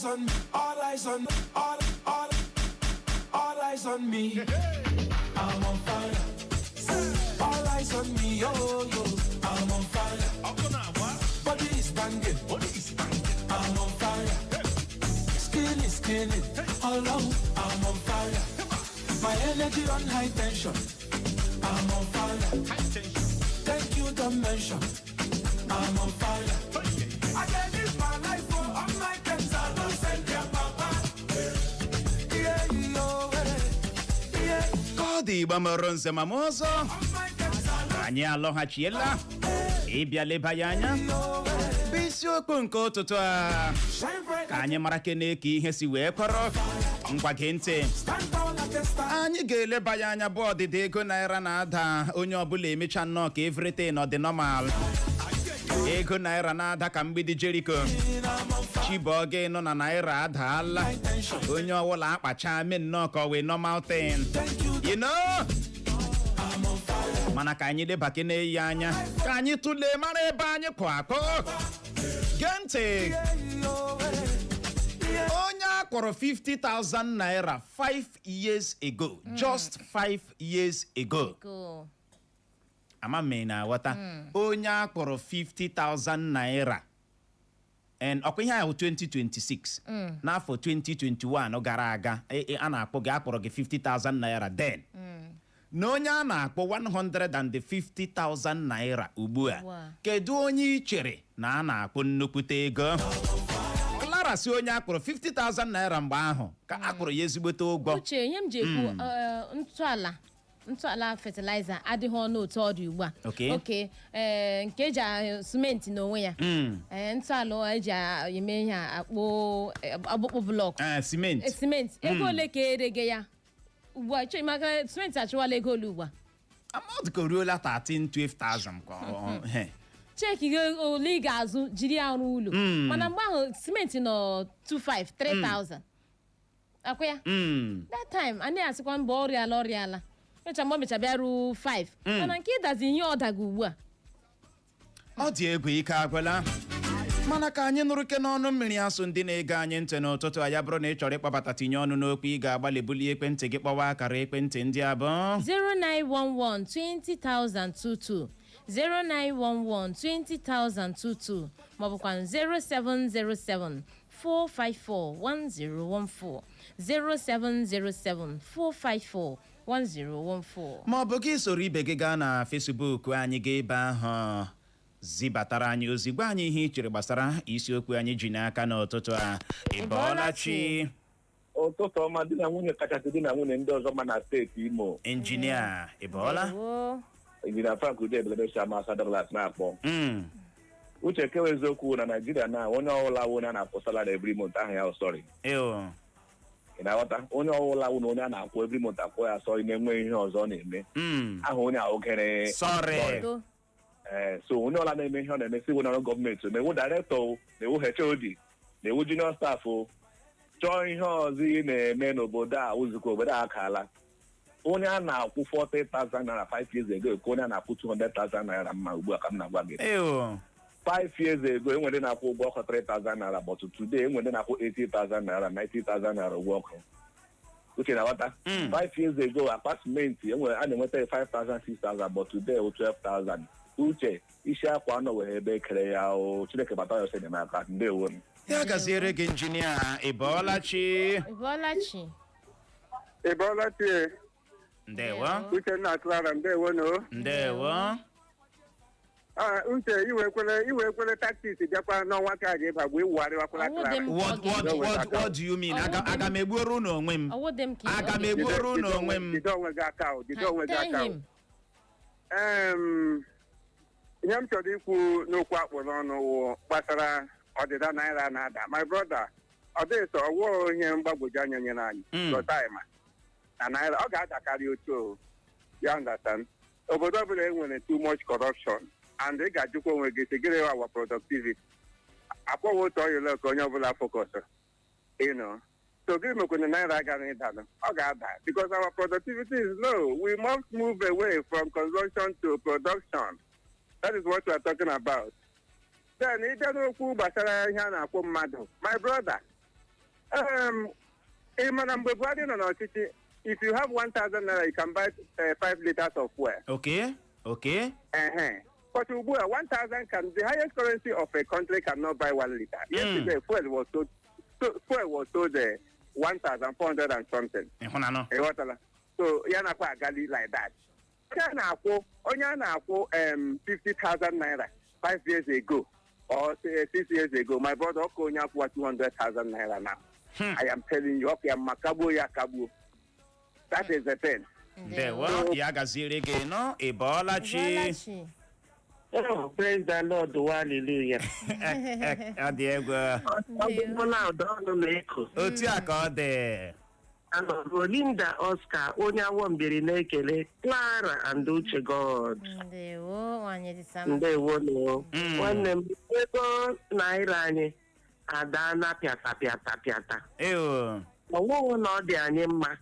on, all eyes on, all, all, all eyes on me. I'm on fire. All eyes on me, oh yo. I'm on fire. Body is banging. I'm on fire. Skin is killing. Alone, I'm on fire. My energy on high tension. I'm on fire. Thank you, don't mention. I'm on fire. I can live my life for all my friends. I don't send their papa. Yeah, yo, eh. Yeah, Ka ọ dị, Igbo mụrụ nze ma m ọzọ, all my friends, I don't anyị alọghachiela ịbịa leba ya anya bụ isiokwu nke ụtụtụ a, shine bright. ka anyị mara kene ka ihe si wee kọrọ. Ngwa, gee ntị. Stand tall like a star. Anyị ga-eleba ya anya bụ ọdịda ego naira na-ada. Onye ọbụla emecha nnọọ ka everything ọ dị normal. Ego naira na-ada ka mgbidi Jeriko. Chibọgị nọ na naira adaala, onye ọbụla akpacha mee nnọọ ka ọ wee normal thing. Thank you, Mana ka anyị lebakene ya anya, ka anyị tụlee mara ebe anyị kwụ akụ. Gee ntị. Yeah, yo, eh. Onye a kpọrọ 50,000 naira 5 years ago, just 5 years ago, Go. ama m ị na-aghọta, onye a kpọrọ 50,000 naira and ọkwa ihe ahụ 2026, n'afọ 2021 gara aga, a na-akpọ gị, akpọrọ gị 50,000 naira then, na onye a na-akpọ 150,000 naira ugbu a, Wow. kedu onye ị chere na a na-akpọ nnukwute ego? Clara si onye akpọrọ 50,000 naira mgbe ahụ ka a kpọrọ ya ezigbote ụgwọ. Uche, ihe m ji ekwu, ntọala fertilizer adịghị ọnụ otu ọ dị ugbu a. Okay. Oke nke eji simenti n'onwe ya, ntọala eji eme ihe a akpụ, akpụkpụ block. Simenti. Simenti, ego ole ka erege ya ugbu a? Chọ maka simenti achụwala ego ole ugbu a? Amount ka o ruola 13 12,000 ka he. Check gị ole ị ga-azụ jiri ya arụ ụlọ. Mana mgbe ahụ simenti nọ 25 3000 akwa ya. That time anyị asịkwa mba, ọrịala ọrịala mecha mgbe o mecha bịa ruo 5, mana nke ịdazi ihe ọ daga ugbu a. Ọ dị egwu, ike agwụla. Mana ka anyị nụrụ ke n'ọnụ mmiri asụ ndị na-ege anyị ntị n'ụtụtụ a. Ya bụrụ na ị chọrọ ịkpọbata tinye ọnụ n'okwu, ị ga-agbalị bulie ekwentị gị kpọwa akara ekwentị ndị abụọ: 0911 20022, 0911 20022, maọbụkwa 0707 454 1014, 0707 454 1014. Ma ọ bụ gị soro ibe gị gaa na Facebook anyị, gaa ebe ahụ zibatara anyị ozi, gwa anyị ihe ị chere gbasara isiokwu anyị ji n'aka n'ụtụtụ a. Ị bọọla chi? Ụtụtụ ọma, di na nwunye kachasị di na nwunye ndị ọzọ ma na steeti Imo. Injinia, ị bọọla? Ndewo. Injinia Frank Ude Ebelebesha Masa Douglas na-akpọ. Uche, kewa eziokwu na Naijiria na onye ọbụla wụ onye a na-akwụ salary every month, aha ya sorry. Ew. Ị na-aghọta? Onye ọbụla wụ na onye a na-akwụ every month akwụ ya sorry, na-enwe ihe ọzọ ọ na-eme, aha onye a ogere. Sorry. Do. Ee, so onye ọbụla na-eme ihe ọ na-eme, si na ọrụ gọọmenti, na-ewu director o, na-ewu HOD, na-ewu junior staff o, chọọ ihe ọzọ ị na-eme n'obodo a. Ụzụkọ obodo a akaala onye a na-akwụ 40,000 naira 5 years ago ka onye a na-akwụ 200,000 naira mma ugbu a ka m na-agwa gị. Ew. 5 years ago, enwere ndị na-akwụ ụgwọ ọkụ 3,000 naira, but today enwere ndị na-akwụ 80,000 naira, 90,000 naira ụgwọ ọkụ. Uche, na ghọta? 5 years ago, akpa simenti enwere a na-enweta 5,000, 6,000, but today o 12,000. Uche, isi akwa anọ were ebe ekere ya o. Chineke bata ya ọsọ enyemaka. Ndewo. Ya gaziere gị, injinia. Ị bọọla chi? Ị bọọla chi? Ị bọọla chi? Ndewo. Uchenna, Clara, ndewo no. Ndewo. Ah, Uche, iwekwele tactics bịakwa n'ọnwa ka a ga-eba bụ iwugharịwakwala Ọwụ dị Clara. m. What do you mean? Aga m egbuoro unu onwe m? Ọwụ dị m ka Aga m egbuoro unu onwe m? Jide onwe gị aka o, jide onwe gị Tell aka o. him. Ihe m chọrọ ikwu n'okwu akpụ n'ọnụ wụ gbasara ọdịda naira na-ada. My brother, ọ dịghị sọ ọwụ ihe mgbagwoju anya nyere anyị. Gọtaịma na naira ọ ga-adakarị otu o. You understand? Obodo ọbụla e nwere too much corruption, and ị ga-ajụkwa onwe gị sị, gịnị our productivity? Akpọwa otu oil ka onye ọbụla focus. So gịnị mekwana naira agaghị ịdanụ? Ọ ga-ada because our productivity is low. We must move away from consumption to production. That is what we are talking about. Then ịbịa n'okwu gbasara ihe a na-akwụ mmadụ, my brother. Ị ma na mgbe Buhari nọ n'ọchịchị, if you have 1000 naira, you can buy 5 liters of fuel. Okay. But ugbu a, 1000 can, the highest currency of a country cannot buy 1 liter. Yesterday, fuel was sold 1400 and something. Ịhụnanụ. Ịghọtala? So ya nakwa agali like that. Onye a na-akwụ 50,000 naira 5 years ago or 6 years ago, my brother, ọkụ onye akwụwa 200,000 naira now. I am telling you, ọkụ ya mma, kagbuo ya kagbuo. That is the thing. Ndewo, ya gaziere gị nọ. Ị bọọla chi? Bọlachi. Oh, praise the Lord, hallelujah. Ọ dị egwu. Ọgwụgwụ na ụda ọnụ na-eko. Otu a ka ọ dị. Anọ Rolinda Oscar, onye awọ mbiri na-ekele Clara and Uche God. Ndewo, nwanyị dị sama. Ndewo. Nwanne m, ego naira anyị adaana pịata pịata pịata. Ewo. Ọ nwụghị na ọ dị anyị mma,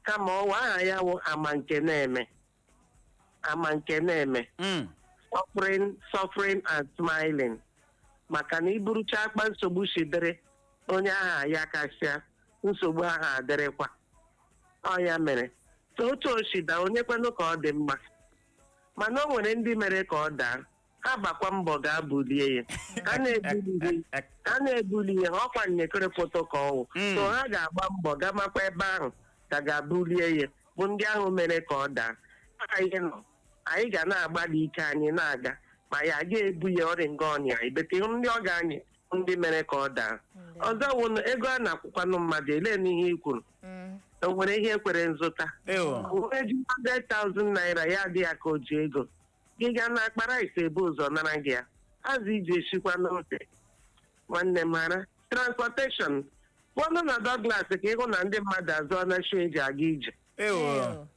kama ọwa aha ya wụ ama nke na-eme. Ama nke na-eme. Suffering, suffering and smiling. Maka na iburucha akpa nsogbu si dịrị onye aha ya kasịa, nsogbu ahụ adịrịkwa. Ọ ya mere so otu o si daa, onye kwenụ ka ọ dị mma, mana o nwere ndị mere ka ọ daa, ha gbakwa mbọ ga-bulie ya. Ha na-ebuli, ha na-ebuli ya, ọkwa nyekere foto ka ọwụ. So ha ga-agba mbọ gamakwa ebe ahụ ka ga-bulie ya, bụ ndị ahụ mere ka ọ daa. Anyị nọ, anyị ga na-agbalị ike anyị na-aga, ma ya ga-ebu ya ọrịa nga ọnya ebete ndị ọ ga-anyị, ndị mere ka ọ daa. Ọzọ wụ na ego a na-akwụkwanụ mmadụ ele n'ihe i kwuru, o nwere ihe ekwere nzụta. Ewo. O ji 100,000 naira ya dị ya ka o ji ego gị gaa na akpa rice, ebu ụzọ nara gị ya, azụ iji eshikwa n'ofe. Nwanne m, mara transportation pụọnụ na Douglas ka ịhụ na ndị mmadụ azụọ na shoe eji aga ije. Ewo.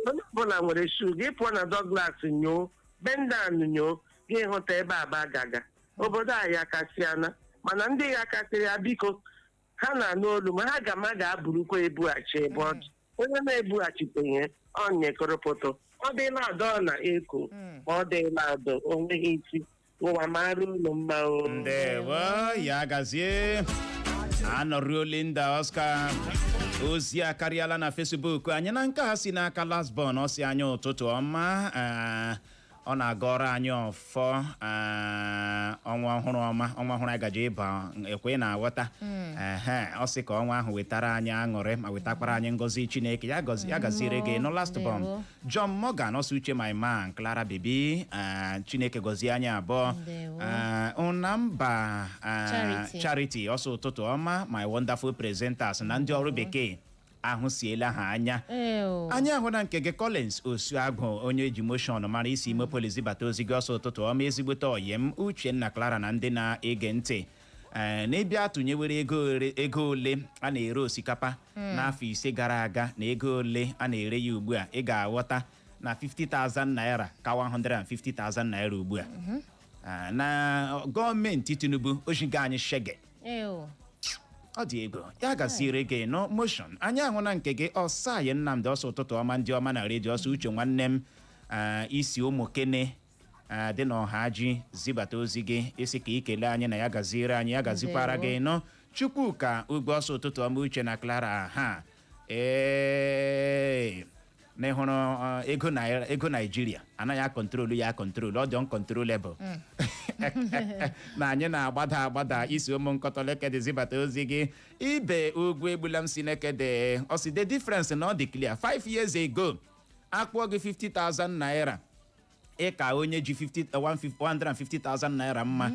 Onye ọbụla nwere shoe. Gị pụọ na Douglas nyoo bendan nyoo, gị hụta ebe aba gaga obodo a ya kasịana. Mana ndị ya kasịrị ya, biko, ha na-anụ olu ma ha ga ma ga-aburukwa ebughachi ebe ọ dị. Onye na-ebughachiteghị ọ nyekọrọpụtụ, ọ dịla adọ na eko, ma ọ dịla adọ, o nweghị isi. Ụwa mara unu mma o. Ndewo, ya gazie. Anọruo Linda Oscar, ozi a karịala na Facebook anyị. Na nke a si n'aka Lasbon, ọ si anya ụtụtụ ọma. Ọ na-agọrọ anyị ọfọ ọnwa ọhụrụ ọma, ọnwa ọhụrụ anyị gaje ịba ekwe na-aghọta. Ehe, ọ sị ka ọnwa ahụ wetara anyị aṅụrị ma wetakwara anyị ngọzi Chineke. Ya gọzi, ya gaziere gị nụ, Last Born. Ndewo. John Morgan ọsọ, Uche my man, Clara baby, Chineke gọzie anyị abụọ. Ndewo. Unamba Charity. Charity ọsọ, ụtụtụ ọma, my wonderful presenters na ndị ọrụ bekee ahụ siela ha anya. Ew. Anyị ahụ na nke gị, Collins Osuagụ, onye eji motion mara, isi ime polisi bata ozi gị. Ọsọ, ụtụtụ ọma, ezigbote oyim Uchenna, Clara na ndị na-ege ntị. Ee, n'ịbịa tụnyewere ego ole a na-ere osikapa n'afọ 5 gara aga na ego ole a na-ere ya ugbu a, ị ga-aghọta na 50,000 naira ka 150,000 naira ugbu a. Ah, na gọọmenti Tinubu ojiga anyị shege. Ew. Ọ dị ego. Ya gaziere gị no motion. Anyị ahụ na nke gị, Ọsayi Nnamdị ọsọ, ụtụtụ ọma, ndị ọma na redio. Ọsọ, Uche nwanne m, isi ụmụ kene dị n'ọha ji zibata ozi gị, isi ka ikele anyị na ya gaziere anyị, ya gazikwara Ndewo. gị nọ. Chukwuka Ugbo ọsọ, ụtụtụ ọma, Uche na Clara. Ha ee, na ịhụrụ ego naira, ego Naijiria anaghị a-control ya a-control, ọ dị uncontrollable na anyị na-agbada agbada. Isi ụmụ nkọtọleke zibata ozi gị. Ibe ugwu egbula m si nekede, ọ sị the difference na ọ dị clear. 5 years ago, akpụọ gị 50,000 naira, ị ka onye ji 50 150,000 naira mma.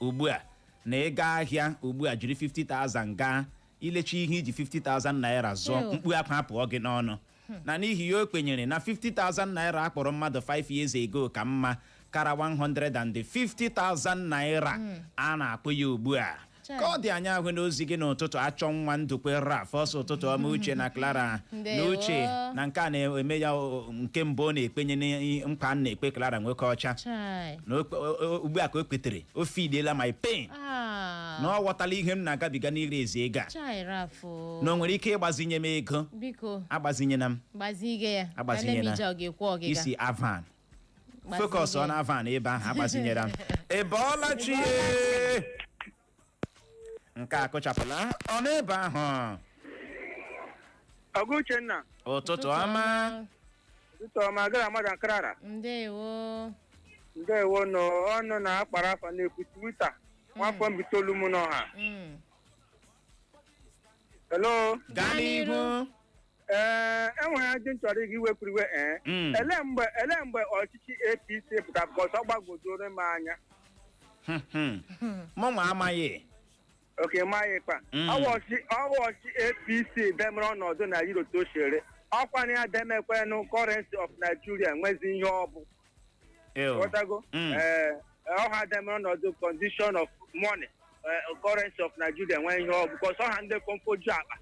Ugbu a na ịga ahịa ugbu a jiri 50,000 gaa ilecha ihe iji 50,000 naira zụọ, Ew. mkpu akwa apụọ gị n'ọnụ. Na n'ihi ya, o kwenyere na 50,000 naira akpọrọ mmadụ 5 years ago ka mma kara 150,000 naira a na-akpụ ya ugbu a. Chai. Ka ọ dị, anya ahụ n'ozi gị n'ụtụtụ. Achọ nwa ndukwe Raf ọsọ, ụtụtụ ọma, Uche na Clara. Na Ndewo. Uche na nke a na-eme ya nke mbụ ọ na-ekpenye na nkwa a na-ekpe Clara nwoke ọcha. Chai. Na ugbu a ka o kpetere, o fidiela my pain. Ah. Na ọ ghọtala ihe m na-agabiga n'ire ezi ego a. Chai, Rafụ. Na o nwere ike ịgbazinye m ego. Biko. Agbazinyela m. Gbazige ya. Agbazinyela. Ije ọ ga-ekwe ọgịga. Isi avan. Gbazige. Focus on avan ebe ahụ. Agbazinyela m. Ị bọọla chi? Nke a kụchapụla ọ n'ebe ahụ. Ọgụ Uchenna. Ụtụtụ ọma. Ụtụtụ ọma, gara mmadụ Clara. Ndewo. Ndewo nọ ọnụ na-akpara afa na-ekwu Twitter. Nwafọ mbitoolu m n'ọha. Hello. Gaa n'ihu. Ee, enwere ajụ m chọrọ ịga iwepụrụ iwe ee. Ele mgbe ọchịchị APC pụtara? Because ọ gbagwojuru m anya. Mụnwa amaghị. Oke maghị kpa. Ọwa ọchịchị APC demere ọnọdụ Naijiria otu o shere. Ọkwa na ya demekwenụ currency of Nigeria nwezi ihe ọ bụ. Ew. Ghọtago? Ee, ọha demere ọnọdụ condition of money, currency of Nigeria nwee ihe ọ bụ, because ọha ndị kọmfoju akpa.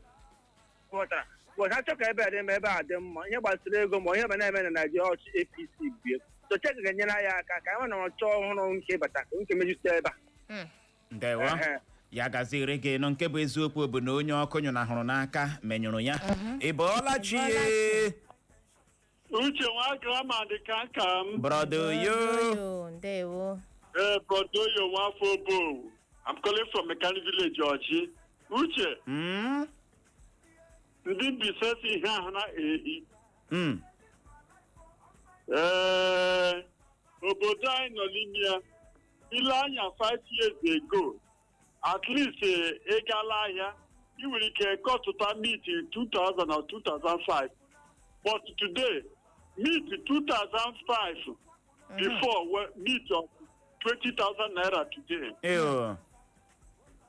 Ghọtara? Because ha chọ ka ebe a dị mma, ebe a dị mma, ihe gbasara ego ma ihe ma na-eme na Naijiria, ọchị APC bie. So Chineke ga-enyere anyị aka ka anyị na ọchọ ọhụrụ nke bata ka nke mejupụta ebe a. Ndewo. Ehe. Ya gaziere gị nụ. Nke bụ eziokwu bụ na onye ọkụ nyụnahụrụ n'aka menyụrụ ya. Ị bọọla chi? Uche nwa grama dị ka nka m. Brother yo. Yo, ndewo. Ee, Brodoyo nwafọ Obowu. I'm calling from Mechanic Village, Ọchị. Uche, ndị Mbaise si ihe ahụ na ehi. Ee, obodo anyị nọ n'ime ya. Ile anya 5 years ago, at least ị gala ahịa, ị nwere ike kọtụta meat 2000 or 2005. But today, meat 2005 before meat of 20,000 naira today. Ew.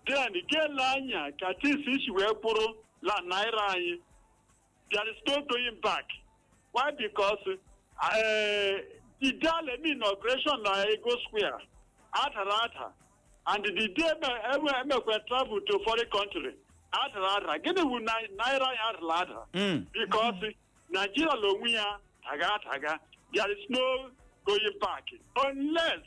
Then gele anya ka things isi wee kwụrụ la naira anyị. There is no going back. Why? Because the day inauguration na Ego Square adara ada, and the day emekwe travel to foreign country adara ada. Gịnị wu naira anyị adara ada? Because Nigeria l'onwe ya taga ataga. There is no going back unless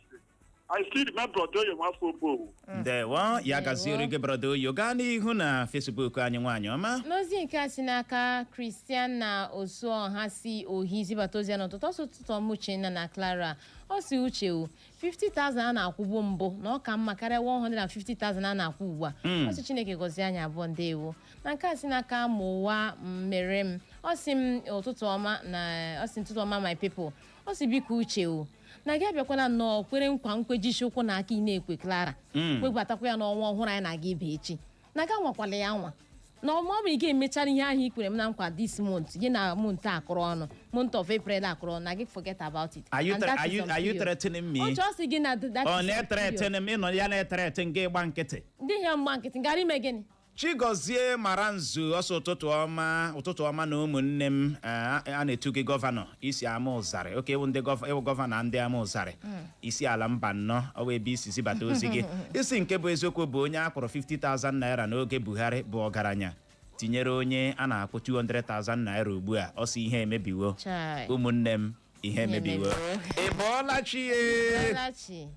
I still remember Odoyo Nwafọ Obowu. Ndewo, ya gaziere gị, brother Oyo. Gaa n'ihu na Facebook anyị, nwaanyị ọma. N'ozi nke a si n'aka Christian na Osuọha si ohi zibata ozi ya n'ụtụtụ ọsọ. Ụtụtụ ọma, Uchenna na Clara. Ọ si, Uche o, 50,000 a na-akwụbu mbụ na ọ ka mma karịa 150,000 a na-akwụ ugbu a. Ọ sị Chineke gọzie anyị abụọ. Ndewo. Na nke a si n'aka Mụwa mere m, ọ sị m ụtụtụ ọma na ọ sị ụtụtụ ọma, my people. Ọ sị, biko Uche o, na gị abịakwala nnọọ kwere nkwa nkwejisi ụkwụ na aka ị na-ekwe Clara kwebatakwa ya n'ọnwa ọhụrụ anyị na-aga ibe echi, na ga nwakwala ya nwa na ọ bụ ị ga-emechara ihe ahụ i kwere m na nkwa this month gị na month akụrụ ọnụ, month of April akụrụ ọnụ, na gị forget about it. Are you And that are is you on are you period. threatening me? Ọ chọọ sị gị na that Ọ is on period. na-ethreaten m? Ịnọ ya na-ethreaten gị, gba nkịtị. Ndị ihe mgba nkịtị gara ime gịnị? Chigozie mara nzu ọsọ. Ụtụtụ ọma, ụtụtụ ọma na ụmụnne m. A na-etu gị gọvanọ isi ama ụzarị oke ewu ndị ewu gọvanọ ndị ama ụzarị isi ala mba nnọọ. Ọ bụ ebe isi zibata ozi gị. Isi nke bụ eziokwu bụ onye a kwụrụ 50,000 naira n'oge Buhari bụ ọgaranya, tinyere onye a na-akwụ 200,000 naira ugbu a. Ọ sị ihe emebiwo. Chai. Ụmụnne m, ihe emebiwo. Emebiwo. Ị bọọla chi ye? Bọlachi.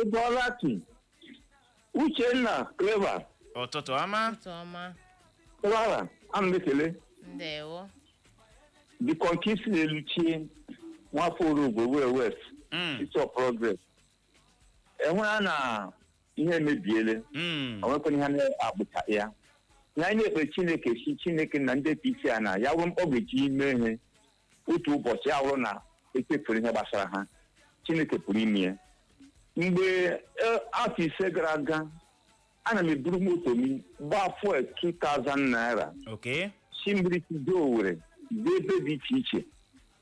Ịbọọlachi, Uchenna, Clever. Ụtụtụ ọma. Ụtụtụ ọma. Clara, ana m ekele. Ndewo. Biko, nke isi na-eluchie nwafọ Orogwe wee West City of Progress enwere na ihe emebiele. O nwekwana ihe na-akpụcha ya ihe anyị na-ekpe Chineke, si Chineke na ndị APC a na ya wụrụ mkpọgeji ime ihe otu ụbọchị ya wụrụ na echefuru ihe gbasara ha. Chineke pụrụ ime ya. Mgbe afọ 5 gara aga, ana m eburu moto m gbaa fuel 2000 naira si mmiri si jee Owere, jee ebe dị iche iche.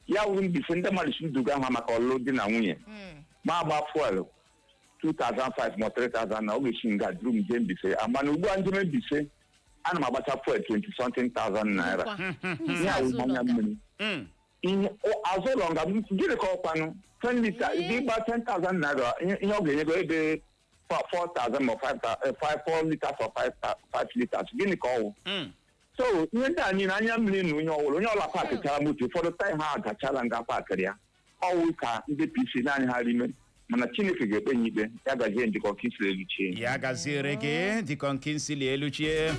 Ya wuru Mbaise, ndị mmadụ si duga ha maka ọlụlụ di na nwunye, ma agba fuel 2005 ma 3000 na ọ ga-esi nga duru m jee Mbaise. Mana ugbu a njem Mbaise, ana m agbacha fuel 20 something thousand naira. Ihe a wụ anya mmiri. Ihe azụ ụlọ nga gịnị ka ọkwanụ 10 lita ịgba 10,000 naira, ihe ọ ga-enye go ebe 4,000 ma 5 4 liters or 5 liters, gịnị ka ọ wụ? So ihe ndị a niile, anya mmiri na onye ọwụla, onye ọla paakịchara moto, ụfọdụ taya ha agachala nga paakịrị ya. Ọwụ ka ndị PC naanị ha rime, mana Chineke ga-ekpe ya ikpe. Ya gazie, njikọ ka isiri eluchie. Ya gaziere gị, dịkọ nke nsili eluchie.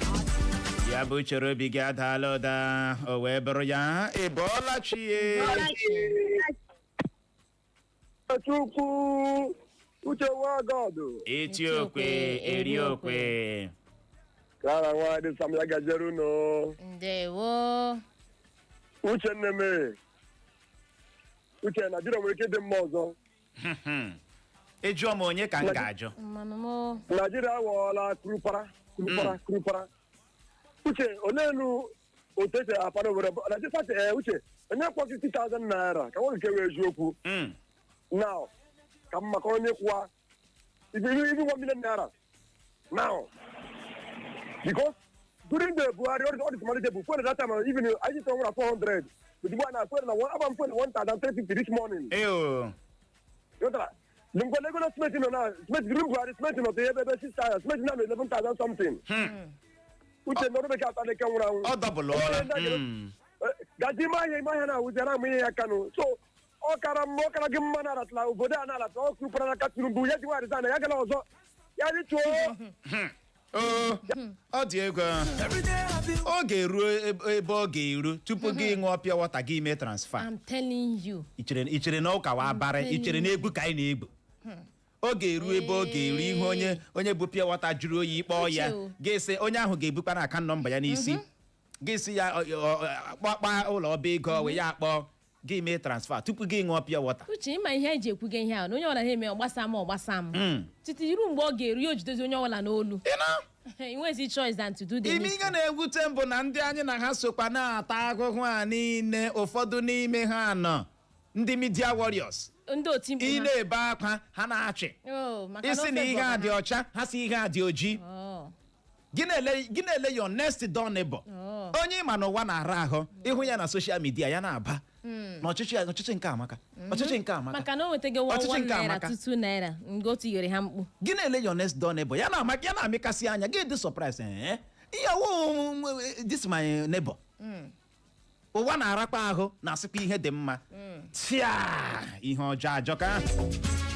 Ya bụ chere obi gị adaala ụda, o wee bụrụ ya. Ị bọọla chi ye? Chukwu Uche Wagọdụ. Eti okwe eri okwe. Clara nwa dị sam ya gajere unu. Ndewo. Uche nne m. Uche, Naijiria nwere ike ịdị mma ọzọ. Ị jụọ m, onye ka m ga-ajụ? Mmanụ m. Naijiria aghọọla kurupara, kurupara, kurupara. Uche, olee elu otu esi apara obodo Naijiria? Ee, Uche, onye kwọ 50,000 naira ka nwoke nke wee eziokwu now ka m maka onye kwụwa ibi 1 million naira now, because during the Buhari, all this money dey fuel that time, even I just want 400, but the one na fuel na one about fuel 1350 this morning. Eyo. You know ngwa ego na cement nọ na cement during Buhari, cement nọ ebe ebe 6,000, cement na 11,000 something. Uche, n'ọrụ bekee ata dịka nwụrụ anwụ. Ọ dọbụlụọla. Gaji ime ahịa, ime ahịa na-awụzi ara amụ ihe ya kanụ, so ọ kara mma, ọ kara gị mma na aratala obodo a na-arata ọ kwupụra n'aka Tinubu ya ji nwa resign ya gala ọzọ ya dị chụọ. O ọ dị ego, ọ ga-eru ebe ọ ga-eru tupu gị ṅụọ pure water, gị mee transfer. I'm telling you. I chere na ụka wa abarị? I chere na egwu ka anyị na-egwu? Ọ ga-eru ebe ọ ga-eru ihe onye onye bụ pure water jụrụ oyi kpọọ ya. Uche o. Ga-esi onye ahụ ga-ebukwa na account number ya n'isi, ga-esi ya kpọkpa ụlọ ọba ego wee ya akpọ gị mee transfer tupu gị ṅụọ pure water. Uche, ịma ihe eji ekwuga ihe ahụ na onye ọbụla na-eme ọgbasa m, ọgbasa m, titi iru mgbe ọ ga-eru ya, o jidezi onye ọbụla n'olu. I nwezi choice than to do the Ime needful. ihe na-ewute m bụ na ndị anyị na ha sokwa na-ata ahụhụ a niile, ụfọdụ n'ime ha nọ ndị media warriors. Ndị oti mkpu Ị ha. na-ebe akwa, ha na-achị. Oh, maka na Isi ofe na ihe a bụ dị ọcha, ha si ihe a dị oji. Oh, Gị na-ele your next door neighbor, Oh. onye ịma n'ụwa na-ara ahụ, ịhụ ya na social media, ya na-aba na ọchịchị ya, ọchịchị nke amaka, ọchịchị nke amaka. Maka na o nwetaghị one Ọchịchị one nke naira, amaka. 2 naira nga o tinyere ha mkpu. Gị na-ele your next door neighbor, ya na-ama, ya na-amịkasị anya gị, dị surprise, ihe ọwụ this my neighbor ụwa na-arakpa ahụ na-asịkwa ihe dị mma tia, ihe ọjọọ ajọka,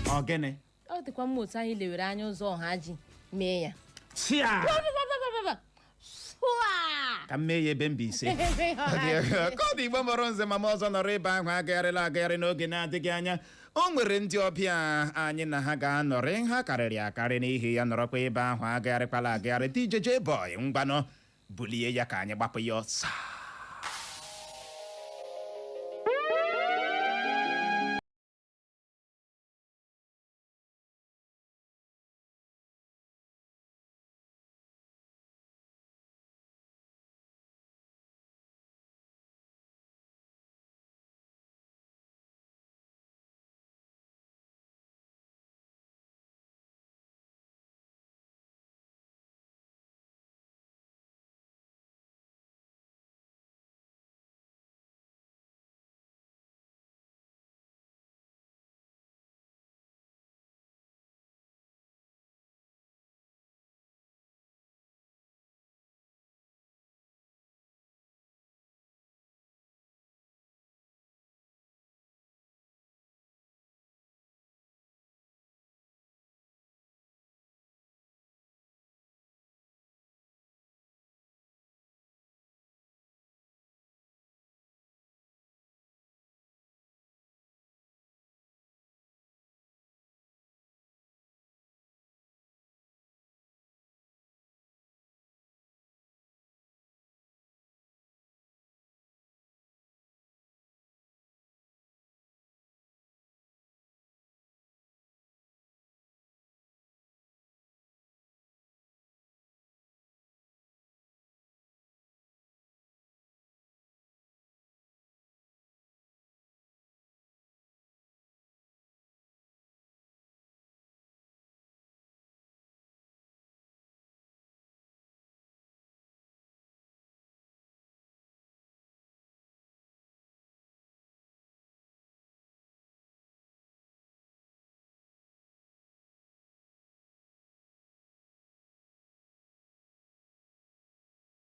ọ gịnị? Ọ dịkwa mma otu anyị lewere anya ụzọ ọha ji mee ya. Tia. Sụa! Ka m mee ya ebe Mbaise. Ka ọ dị, Igbo mụrụ nze ma m ọzọ nọrọ ebe ahụ, agagharịla agagharị. N'oge na-adịghị anya, o nwere ndị ọbịa anyị na ha ga-anọrị. Ha karịrị akarị, n'ihi ya nọrọkwa ebe ahụ, agagharịkwala agagharị. DJ J-Boy, ngwanụ, bulie ya ka anyị gbapụ ya ọsọ.